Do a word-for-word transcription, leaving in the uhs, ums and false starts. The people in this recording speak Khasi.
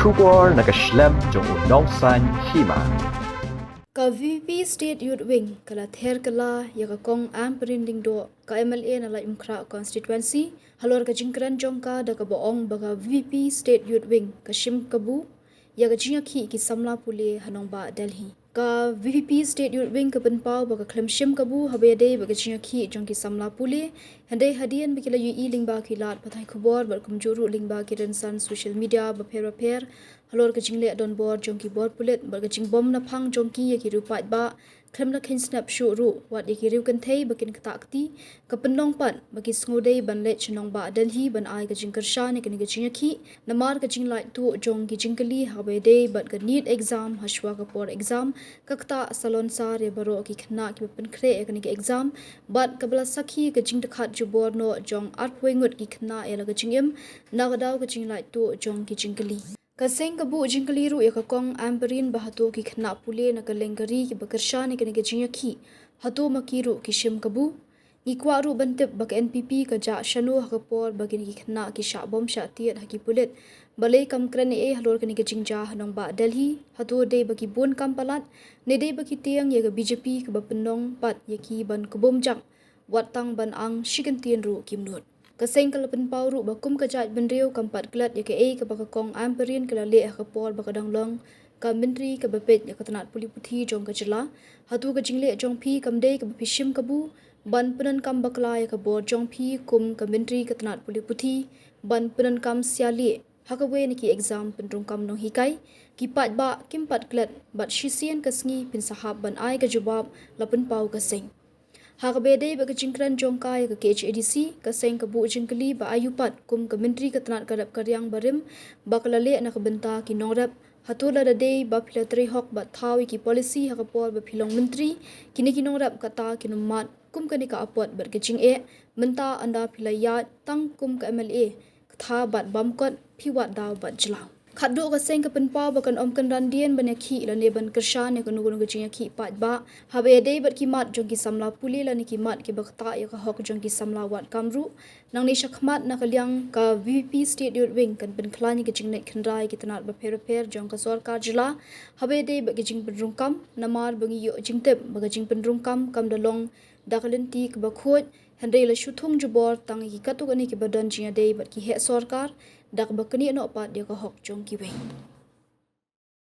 Khubor na ka shlem jong u nongsaiñ hima. Ka VPP State Youth Wing ka la ther kylla ïa ka Kong Ampareen Lyngdoh, ka MLA na Laitumkhrah constituency, halor ka jingkren jong ka da kaba ong ba ka VPP State Youth Wing ka shim kabu ïa ka jingïakhih ki samla pule ha nongbah Delhi. Ka VPP State Youth Wing ka pynpaw ba ka khlem shim kabu haba ïadei bad ka jingïakhih jong ki samla pule, hynrei hadien ba ki la ïohi lyngba ki lad pathai khubor bad kumjuh ruh lyngba ki rynsan social media bapher bapher halor ka jingleh donbor jong ki bor pulit bad ka jingbym naphang jong ki ïa ki riew paidbah, khlem da kheiñ snep shuh ruh wat ïa ki riew kynthei ba kin ktah kti, ka pynlong pat ba ki sngewdei ban leit sha nongbah Delhi ban ai ka jingkyrshan ïa kane ka jingïakhih, namar ka jinglait tuh jong ki jingkylli haba ïadei bad ka NEET exam hashwa ka por exam, ka ktah salon sar ïa baroh ki khynnah kiba pynkhreh ïa kane ka exam, bad kaba la sakhi ka jingdkhat jubor noh jong arphew ngut ki khynnah ïa la ka jingim, na ka daw ka jinglait tuh jong ki jingkylli. Ka seng ka buh jingkylli ruh ïa ka Kong Ampareen ba hato ki khynnah pule na kylleng ka ri kiba kyrshan ïa kane ka jingïakhih, hato ma ki ruh ki shim kabu. Ngi kwah ruh ban tip ba ka NPP ka jah shano ha ka por ba kine ki khynnah ki shah bom shah tied ha ki pulit. Balei kam kren ei ei halor kane ka jingjia ha nongbah Delhi, hato dei ba ki bun kam palat, ne dei ba ki tieng ïa ka BJP kaba pynlong pat ïa ki ban kbum jak, wat tang ban ang shi kyntien ruh kim nud. Ka seng ka la pynpaw ruh ba kum ka jaitbynriew kam pat klet ïa kaei kaba ka Kong Ampareen ka la leh ha ka por ba ka dang long ka myntri kaba peit ïa ka tnat pule puthi jong ka jylla. Hato ka jingleh jong phi kam dei kaba phi shim kabu ban pyndonkam bakla ïa ka bor jong phi kum ka myntri ka tnat pule puthi ban pyndonkam sia lieh ha kawei na ki exam pynrung kam nonghikai? Ki paidbah kim pat klet bad shisien ka sngi phin sa hap ban ai ka jubab, la pynpaw ka seng. Ha kaba ïadei bad ka jingkren jong ka ïa ka KHADC, ka seng ka buh jingkylli ba aïu pat kum ka myntri ka tnat ka rep ka riang barim ba ka la leh na ka bynta ki nongrep, hato lada dei ba phi la trei hok bad thaw ïa ki policy ha ka por ba phi long myntri, kine ki nongrep kata kin ym mad kum kane ka apot bad ka jingeh, mynta ynda phi la ïaid tang kum ka MLA, ktha bad bam kot, phi wad daw bad jylla. Khatduh ka seng ka pynpaw ba kan ym kynran dien ban ïakhih lane ban kyrshan ïa kano kano ka jingïakhih paidbah haba ïadei bad ki mat jong ki samla pule lane ki mat kiba ktah ïa ka hok jong ki samla wad kam ruh. Nangne shakhmat na ka liang ka VPP State Youth Wing kan pynkhlaiñ ïa ka jingleit khynra ïa ki tnat bapher bapher jong ka sorkar jylla haba ïadei bad ka jingpynrung kam, namar ba ngi ïoh jingtip ba ka jingpynrung kam kam da long da ka lynti kaba khuid, hynrei la shu thung jubor tang ïa ki katto katne kiba don jingïadei bad ki heh sorkar, da kaba knieh noh pat ïa ka hok jong kiwei.